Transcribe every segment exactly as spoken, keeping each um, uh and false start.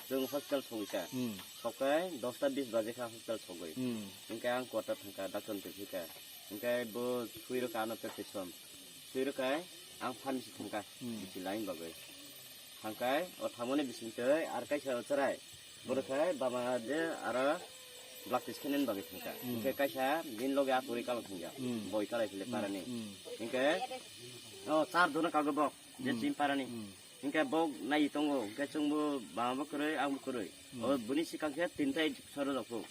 Chwng hospital sogwi kha. Hmm. Sokai dosta bis baje kha hospital sogwi. Hmm. Hinkhe ang quarter thangkha, doctor ni twi phika. Hinkhe bo swi rwkha ano prescription. Swi rwkha ang pharmacy thangkha. Hmm. Bisi line bagwi. Thangkha o thangmani bisingtwi ar kaisa o chwrai. Bo rwkha bama je aro blood test khainani bagwi thangkha. Hmm. Hinkhe kaisa bini loge a kwrwi kalo thangya. Hmm. Boi kalai phile Hmm. parani. Hmm. Hinkhe o char jona kago bok je Hmm. chini parani. Hmm. Hinkhe bo nai tongo, hinkhe chwngbo bama bo kwrwi, ang bo kwrwi. Hmm. O buni swkang khe tintai soro rok phuk.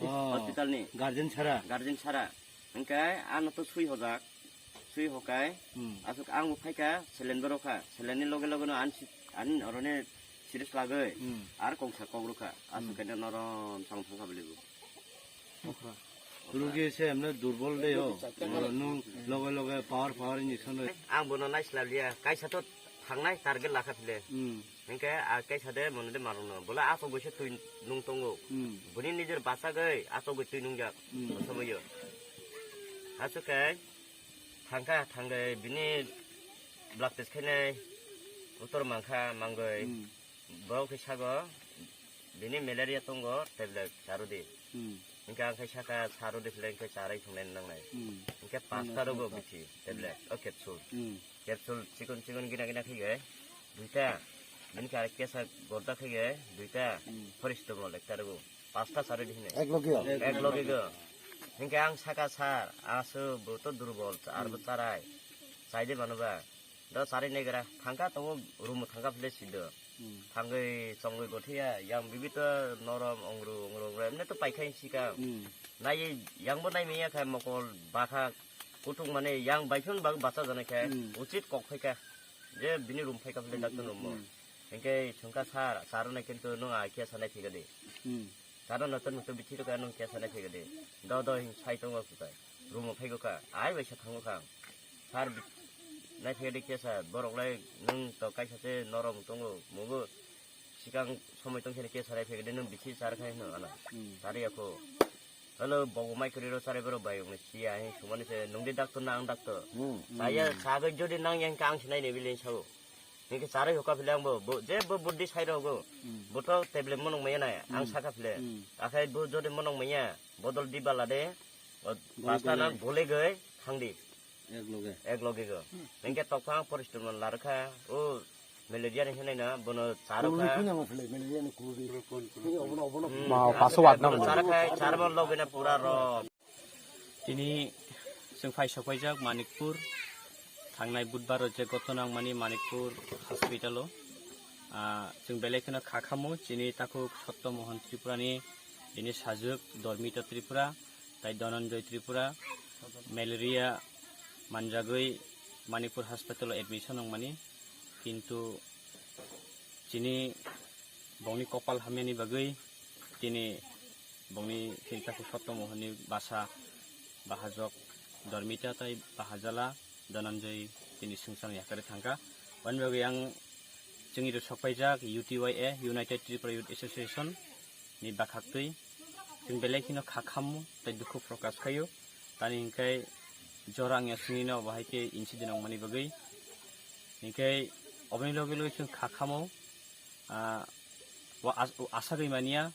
Oh. Hospital ni. Guardian sara. Guardian sara. Hinkhe ano to swi hojak. Swi hokai. Hmm. Aswk ang bo phaikha, selen bo rokha. Selen ni loge loge no ani si-, ani oroni siris lagwi. Hmm. Ar kongsa kok rokha. Aswk Hmm. khe norom chong thangkha bwlwi bo. Okra. Rugi se emne durbol de o. Oro nung loge loge power power injection roi. Ang bono naislaliya. Kaisa to thangnai target lakha phile. Hmm. Hinkhe a kaisa de mono de marwno. Bola aswk gwi se twi nung tongo. Hmm. Buni nijor bachagwi aswk gwi twi nungjak. Hmm. O somoyo. Aswk khe thangkha thangwi bini blood test khainai uttor mankha mangwi. Hmm. Borok khe sago, bini malaria tongo, tablet charwdi. Hmm. Hinkhe ang khe saka, charwdi phile hinkhe charwi thungnai nangnai. Hmm. Hinkhe pasta Hmm, rogo pasta. Bithi, tablet, o capsule. Hmm. Capsule chikon chikon gina gina khe, duita. Bini khe arek kesa gorda khe, duita. Hmm. Paracetamol ekta rogo. Pasta charwdi hinwi. Ek loge o? Ek loge go. Hinkhe ang saka, "Sir, asu bo to durbol, ar bo Hmm. charai. Chaide mano ba." Do sari negra thangka tongo, room thangka phile sido. Hmm. Thangwi chongwi gothiya, yang bibi to norom ongru ongru ongru emne to paikha hinsi ka. Hmm. Nai yang bo nai manya kha mokol bakha kutung mane yang baithon bag bacha jana kha Hmm. uchit kok phaika. Je bini room phaika phile Hmm, doctor hmm, room mo. Hmm. Hinkhe thangka sar, sar nai kintu nung ai khe sanai phika de. Hmm. Saro no to nung to bithi rwkha nung kesa nai phegade. Do do hin sai tongo kwtai. Room o phaigo kha. Ai bai sa thango kha. Sar bi-, nai phegade kesa borok lai nung to kaisa se norom tongo. Mugo sikang somoi tong sene kesa nai phegade nung bithi sar khai no ana. Hmm. Sari ako. Hello, bobo mai kuri ro sare boro bai ong sia hin sumani se nung di doctor na ang doctor. Hmm. Saya sagai jodi nang yang kang sinai ne bilin sao. Hinkhe charwi hokha phile ang bo, bo, je bo buddi sai rogo. Hmm. Bo to tablet monok maya nai, ang Hmm. sakha phile. Hmm. Akhai bo jodi monok maya, bodol di bala de, o Bol pasta goi na nai. Bole goi, thangdi. Ek loge. Ek loge go. Hmm. Hinkhe tokphang poristom no larkha, o malaria ni hinai na, bono Kurui charokha. Khuna ma phile, malaria ni kurui. Kurui, kurui, kurui. Hinkhe obono, obono. Hmm. Ma, paso wat na Bono mo. Charkha, charma loge na pura ro. Tini chwng phai sokpaijak Manikpur, thangnai budbaro je goto nangmani Manikpur hospital-o. Ah, chwng belai kheno kha khamo chini takhuk Satya Mohan Tripurani, bini sajwk Dormita Tripura, tai Dhananjay Tripura, malaria manjagwi Manikpur hospital-o admission wngmani. Kintu chini bongni kopal hamyani bagwi tini bongni thwi takhuk Satya Mohanni bwsa bahajok Dormita tai bahajala Dhananjay tini swngcharni yakarwi thangkha. Aboni bagwi ang chwngni rw sokpaijak U T Y A, United Tripura Youth Association ni bakhaktwi chwng belai kheno kha khammo tai dukhu prokash khaio. Tani hinkhe jora wngya swnino bo hai khe incident wngmani bagwi. Hinkhe oboni loge loge chwng kha khamo, ah, o as-, o asagwi manya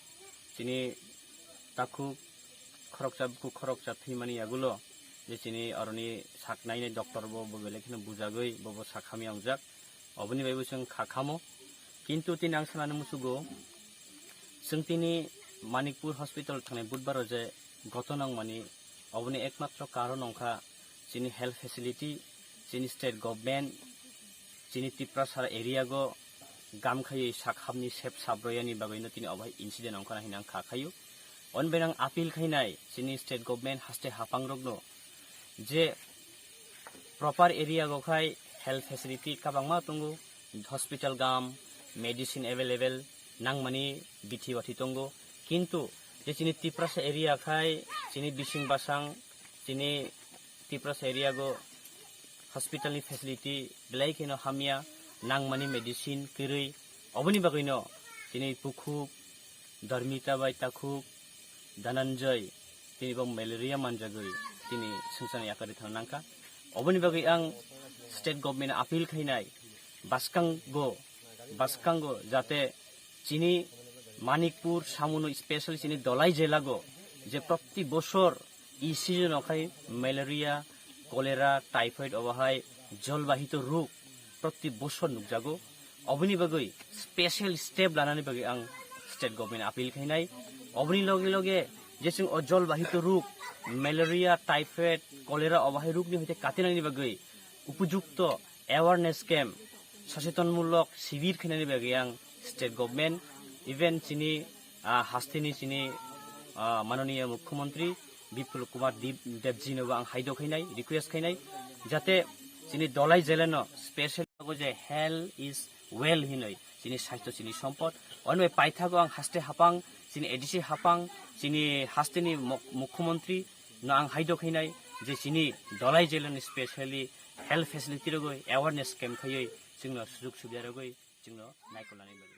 chini takhuk khoroksa bukhuk khoroksa thwimani yagulo je chini oroni sak nainai doctor bo, bo belai kheno bujagwi bo, bo sak hamya wngjak. Oboni bai bo chwng kha khamo. Kintu tini ang sanani muchugo, chwng tini Manikpur hospital thangnai budbaro je goto nangmani, oboni ekmatro karon wngkha chini health facility, chini state government, chini Tiprasa area go gam khaiwi sak hamni sep sap royani bagwino tini obo hai incident wngkha hinwi ang kha khaio. Oni bai ang appeal khainai chini state government haste hapangrokno je proper area go khai health facility kabangma tongo, hospital gam, medicine available nangmani bithi bathi tongo, kintu je chini Tiprasa area khai chini bising basang chini Tiprasa area go hospital ni facility belai kheno hamya, nangmani medicine kwrwi, oboni bagwino chini bukhuk Dharmita bai takhuk Dhananjay tini bo malaria manjagwi tini swngcharni yakarwi thang nangkha. Oboni bagwi ang state government appeal khainai, bwskango, bwskango jate chini Manikpur, Samuno, special chini Dolai jelago je proti bosor e season okhai malaria, cholera, typhoid obo hai jolbahito rog proti bosor nukjago. Oboni bagwi special step lanani bagwi ang state government appeal khainai. Oboni loge loge je chwng o jolbahito rog malaria, typhoid, cholera obo hai rogni hoite katinani bagwi upojukto awareness camp, sochetonmulok sibir khainani bagwi ang state government, even chini, ah, hasteni chini, ah, mananiya mukhyamantri Biplab Kumar Deb-, Debjinobo ang haido khainai, request khainai, jate chini Dolai jeleno special je health is wealth hinoi, chini sastho chini sompod. Onwe paithago ang haste hapang, chini A D C hapang, chini hasteni muk-, mukhyamantri no ang haido khainai je chini Dolai jeloni specially health facility rogwi awareness camp khaiwi chwngno sujug subida rogwi chwngno naikolnani bagwi.